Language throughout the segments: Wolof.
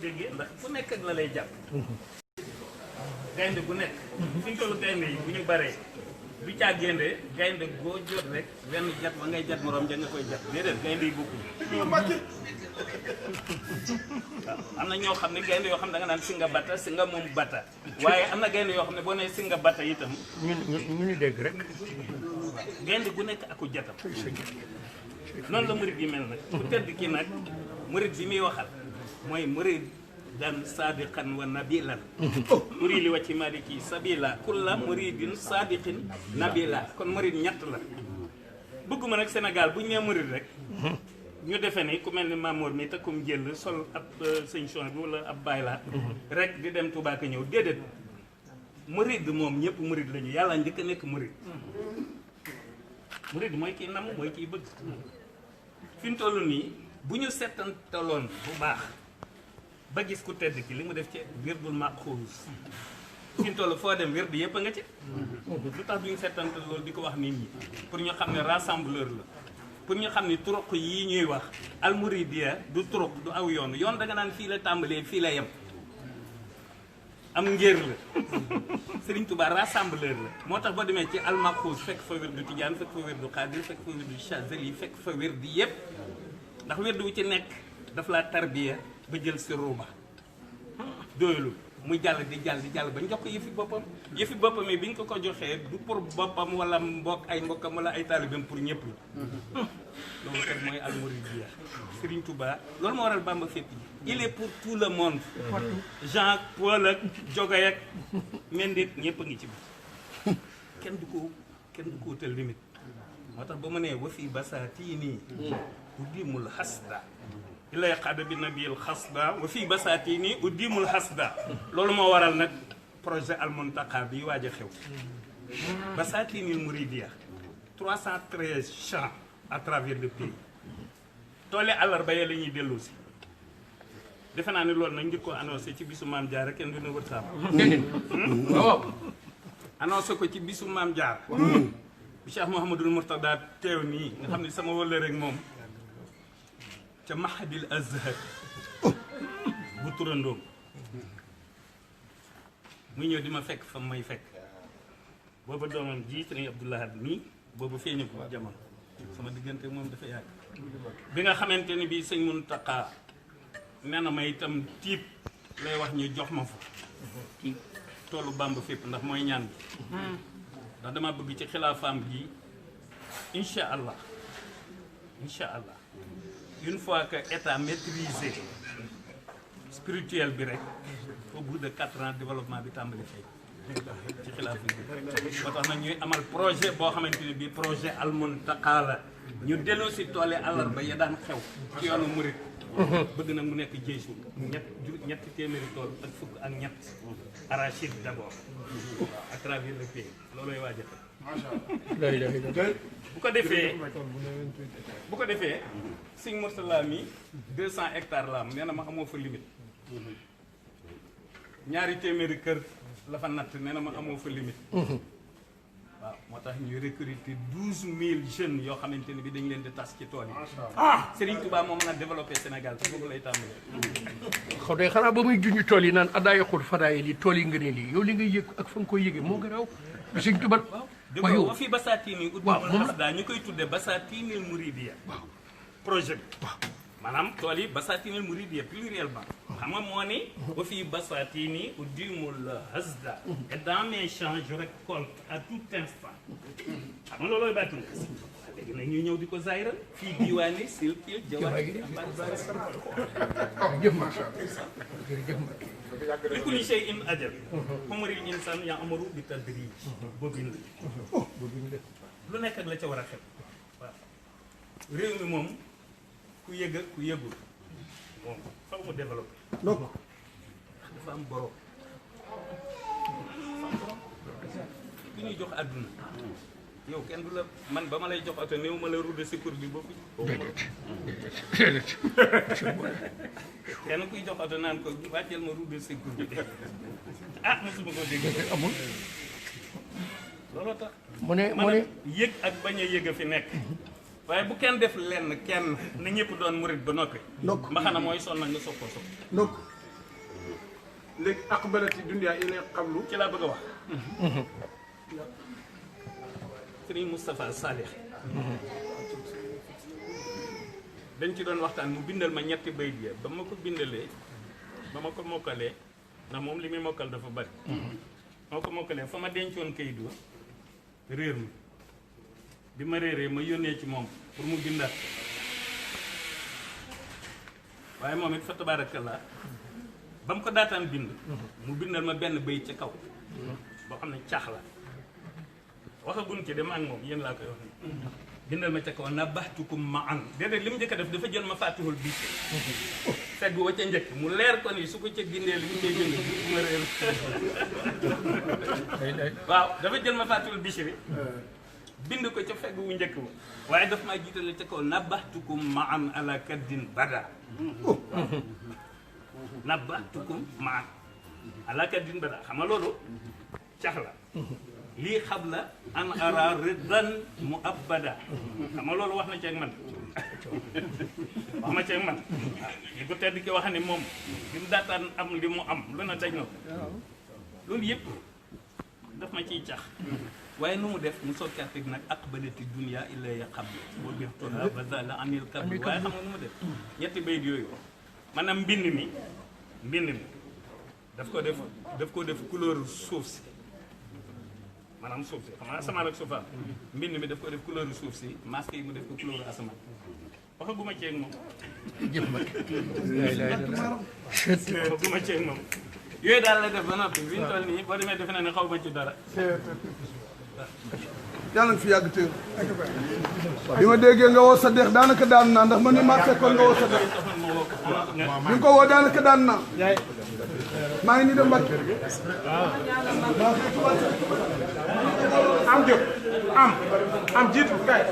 déggee ndax fu nekk ak la lay jàpp gaynde bu nekk fi ñu tollu gaynde yi bu ñu baree lu caa génde gaynde boo jot rek wenn jat ma ngay jat morom ja nga koy jat déedéet gaynde yi bokkul waaw am na ñoo xam ne gaynde yoo xam ne da nga naan si nga batta si nga moom batta waaye am na gaynde yoo xam ne boo nee si nga batta itam ñu dégg rek gaynde bu nekk aku jatam noonu la murid yi mel nag ku tedd ki nag murid bi muy waxal mooy murid dan sadiqan wa nabilan uri li wacci maliki sabila kulla muridin sadiqin nabila kon murid ñett la bëgguma nag Sénégal bu ñu nee murid rek ñu defe ni ku mel ni Mamour mi takkum jël sol ab sëñ son bi wala ab baylaat rek di dem Touba ka ñëw déedéet murid moom ñëpp murid lañu yàlla njëkk a nekk murid murid mooy kii nam mooy kii bëgg fi ñu toll nii bu ñu settantaloon bu baax ba gis ku tedd ki li mu def ci wirdul maxuus fi ñu toll foo dem wird yëpp a nga ci lu tax du ñu settantal loolu di ko wax nit ñi pour ñu xam ne rassembleur la pour ñu xam ne turuq yii ñuy wax almuridiya du turuq du aw yoon yoon da nga naan fii la tàmbalee fii la yem am ngéer la Sëriñ Tuubaa rassembleur la moo tax boo demee ci almaxuus fekk fa wirdu tijaan fekk fa wirdu xaadir fekk fa wirdu chazeli fekk fa wirdu yëpp ndax wirdu wu ci nekk daf laa tarbiya ba jël si ruuba doylu mu jàll di jàll ba njokk yëfi boppam yi bi ñu ko joxee du pour boppam wala ay mbokkam wala ay taalibeem pour ñëpp la loolu kat mooy almouridiya Serigne Touba loolu moo waral Bamba fépp yi il est pour tout le monde Jean Paul ak Jogay ak Mendik ñëpp a ngi ci bi kenn du ko wutal limite moo tax ba mu nee wa fii basaatiini uddimul xasda ilay xada bi nabil xasda wa fii basaatiini uddimul xasda loolu moo waral nag projet almuntaqa bi waaj a xew basaatiinil muridiya 313 champs à travers le pays toole àllarba ya la ñuy dellu si defe naa ni loolu nag njëkk ko annoncé ci bisu Maam Jaara kenn du ne wër saam waaw annoncé ko ci bisu Maam Jaara bi Cheikh Mouhamadul Mourtada teew nii nga xam ne sama wëllë rek moom ca Mahadil Azhar bu turandoom muy ñëw di ma fekk fa may fekk booba doomam ji sëriñ Abdoulahad nii boobu feeñu ko jamono sama diggante moom dafa yàgg bi nga xamante ni bii sëñ Muntaqa nee na ma itam tiib lay wax ñu jox ma fa ci toolu Bamba fépp ndax mooy ñaan bi ndax dama bëgg ci xilaafaam gi incha allah une fois que état maîtrisé spirituel bi rek au bout de 4 ans développement bi tàmbali fay ci xilaafa bi moo tax nag ñuy amal projet boo xamante ni bii projet almuntaqa la ñu delloo si toole àllarba ya daan xew ci yoonu murit bëgg nag mu nekk jéesu ñetti téeméeri tool ak fukk ak ñett arachide d'abord à travers le pays loolooy waaj a bu ko defee Sëñ Mourtala mi 200 hectares la am nee na ma amoo fa limite ñaari téeméeri kër la fa natt nee na ma amoo fa limite waaw moo tax ñuy recruter 12000 jeunes yoo xamante ni bi dañ leen di tas ci tool yi Serigne Touba moo mën a développé Sénégal te boobu lay tàmbalee xaw day xanaa ba muy junj tool yi naan addaa yoxul fadaay li tool yi nga ne lii yow li nga yëg ak fa nga koy yëgee moo gën a raw Serigne Touba waaw yow fii basaatini uddimul xasda ñu koy tudde basaatinil muridiya projet bi maanaam tool yi basaatinil muridiya pluriellement xam nga moo ni ba fii basaatini uddimul xasda et dans mes champs je récolte à tout instant xam nga loolooy bàtti léegi nag ñu ñëw di ko zayra fii diwaani silkil jawaay jërëjëf macha allah jërëjëf li kulli shay'in ajal umril insan ya amaru bi tadrij boobin la lu nekk ak la ca war a xew waaw réew mi moom ku yëg ak ku yëgul moom faw mu développé dafa am borom ku ñuy jox àdduna yow kenn du la man ba ma lay jox oto néew ma la roue de secours bi boobu kenn kuy jox oto naan ko wàcceel ma roue de secours bi ah mosuma koo dégg amul looloo tax mu ne yëg ak bañ a yëg a fi nekk waaye bu kenn def lenn kenn na ñëpp doon murit ba noppi mbaxana mooy sol na nga soog koo soog léegi aqbalati dunya ilay qablu ci laa bëgg a wax Serigne Moustapha Salih dañ ci doon waxtaan mu bindal ma ñetti bayit ya ba ma ko bindalee ba ma ko mokkalee ndax moom li muy mokkal dafa bari moo ko mokkalee fa ma dencoon kayit wa réer mi bi ma réeree ma yónnee ci moom pour mu bindaat waaye moom it fa tabaarakallaa ba mu ko daataan bind mu bindal ma benn bayit ca kaw boo xam ne caax la waxagun ci dem ak moom yéen laa koy wax bindal ma ca kaw nabaxtukum ma an déedéet li mu njëkk a def dafa jël ma fàttihul bii fegg wa ca njëkk mu leer ko ni su ko ca gindee li mu koy bind ma réer waaw dafa jël ma fàttihul bichri bind ko ca fegg wu njëkk ba waaye daf maa jiitale ca kaw nabaxtukum ma an ala kaddin bada nabaxtukum ma an ala kaddin bada xam nga loolu cax la lii xam la an ara ridan mu abada xam nga loolu wax na ceeg man wax ma ceeg man waaw li ko tedd ki wax ni moom li mu daataan am li mu am lu na daj na ko loolu yëpp daf ma ciy cax waaye nu mu def mu sokkaat teg nag aqbalati dunya illa ya xam boo biir tola bazala anil kabl waaye xam nga nu mu def ñetti bayit yooyu maanaam mbind mi daf ko def couleur suuf si maanaam suuf si xam nga asamaan ak suufaam mbind mi daf ko def couleur suuf si masque yi mu def ko couleur asamaan waxaguma ceeg moom waxaguma ceeg moom yooyu daal la def ba noppi bi ñu toll nii boo demee defe naa ne xaw ma ci dara yàlla nga fi yàgg téer bi ma déggee nga woo sa dex daanaka daan naa ndax man ni maa fekkoon nga woo sa dex bi nga ko woo daanaka daan naa maa ngi nii de Mbacke am jóg am jiitu kay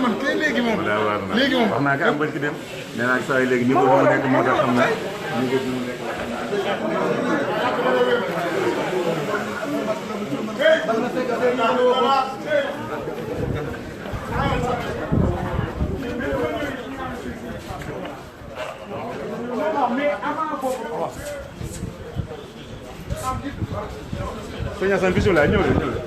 man kay léegi moom wax naa ko am bërki dem nee naa saa yi léegi niveau bi mu nekk moo tax xam na niveau bi mu nekk sëñ Assane bisimilah ñëw de ñëw de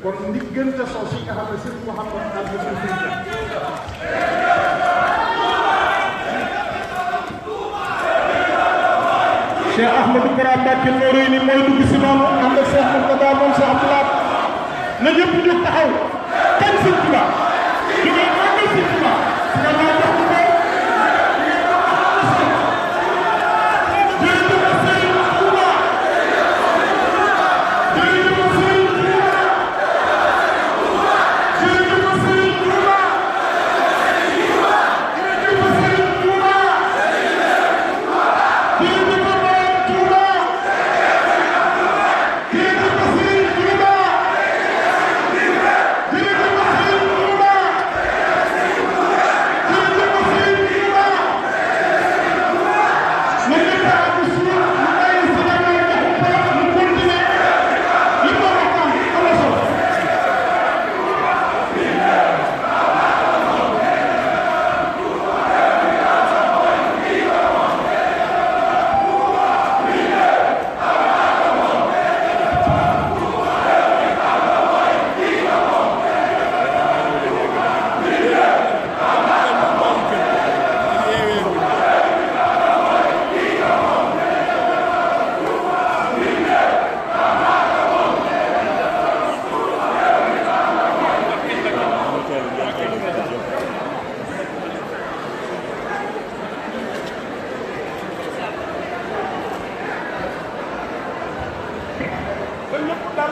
kon diggante sos yi nga xam ne Serigne Mouhamed Al Cheikh Ahmadou Kara Mbacké Noreyni mooy dugg si noonu ànd ak Cheikh Mourtada moom Cheikh Abdoulaye na ñëpp jóg taxaw kan Serigne Touba di ngeen àndal Serigne Touba nga maa jox ko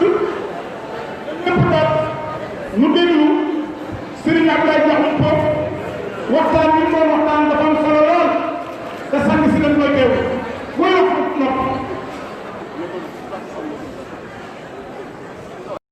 ñëpp toog ñu déglu Serigne Abdoulaye Diakhoumpa waxtaan bi mu doon